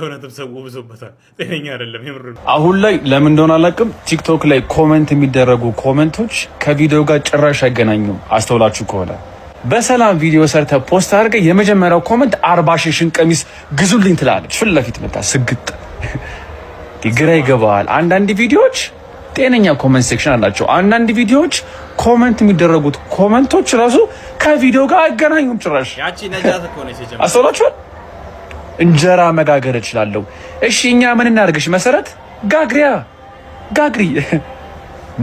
እውነትም ሰው ብሶበታል። ጤነኛ አይደለም። የምር ነው። አሁን ላይ ለምን እንደሆነ አላውቅም፣ ቲክቶክ ላይ comment የሚደረጉ comment ኦች ከቪዲዮ ጋር ጭራሽ አይገናኙም። አስተውላችሁ ከሆነ በሰላም ቪዲዮ ሰርተ post አድርገህ የመጀመሪያው comment 40 ሽንሽን ቀሚስ ግዙልኝ ትላለች። ፊት ለፊት መታ ስግጥ፣ ግራ ይገባል። አንዳንድ ቪዲዮዎች ጤነኛ comment section አላቸው። አንዳንድ ቪዲዮዎች comment የሚደረጉት comment ኦች ራሱ ከቪዲዮ ጋር አይገናኙም ጭራሽ። ያቺ ነጃት እኮ ነች የጀመረው። አስተውላችኋል? እንጀራ መጋገር እችላለሁ። እሺ እኛ ምን እናድርግሽ? መሰረት ጋግሪያ ጋግሪ።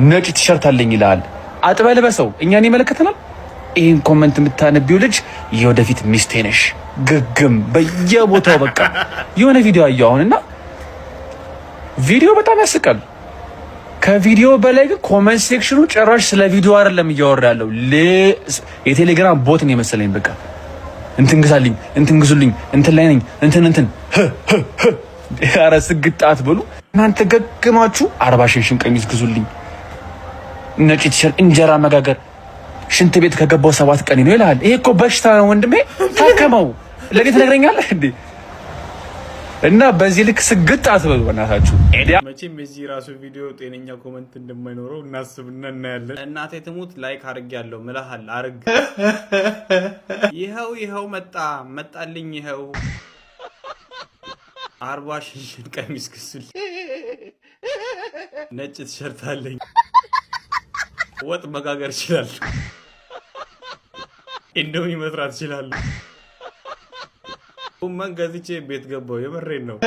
ነጭ ቲሸርት አለኝ ይልሃል። አጥበህ ልበሰው። እኛን ይመለከተናል? ይህን comment የምታነቢው ልጅ የወደፊት ሚስቴ ነሽ። ግግም በየቦታው በቃ። የሆነ ቪዲዮ አየሁ አሁን እና ቪዲዮ በጣም ያስቃል። ከቪዲዮ በላይ ግን comment section ኑ ጭራሽ ስለ ቪዲዮ አይደለም እያወራ ያለው፣ የቴሌግራም bot ነው የመሰለኝ። በቃ እንትን ግዛልኝ፣ እንትን ግዙልኝ፣ እንትን ላይ ነኝ፣ እንትን እንትን። ኧረ ስግጣት ብሉ እናንተ ገግማችሁ። 40 ሽንሽን ቀሚስ ግዙልኝ፣ ነጭ ቲሸርት፣ እንጀራ መጋገር፣ ሽንት ቤት ከገባው 7 ቀን ነው ይልሃል። ይሄ እኮ በሽታ ነው ወንድሜ፣ ታከመው። ለኔ ትነግረኛለህ እንዴ? እና በዚህ ልክ ስግጥ አትበሉ በእናታችሁ። መቼም የዚህ ራሱ ቪዲዮ ጤነኛ comment እንደማይኖረው እናስብና እናያለን። እናቴ ትሙት like አርግ ያለው ምልሃል አርግ። ይኸው ይኸው መጣ መጣልኝ። ይኸው 40 ሽንሽን ቀሚስ ግዙልኝ፣ ነጭ ቲሸርት አለኝ፣ ወጥ መጋገር እችላለሁ፣ ኢንዶሚ መስራት እችላለሁ። ጎመን ገዝቼ ቤት ገባው። የምሬን ነው።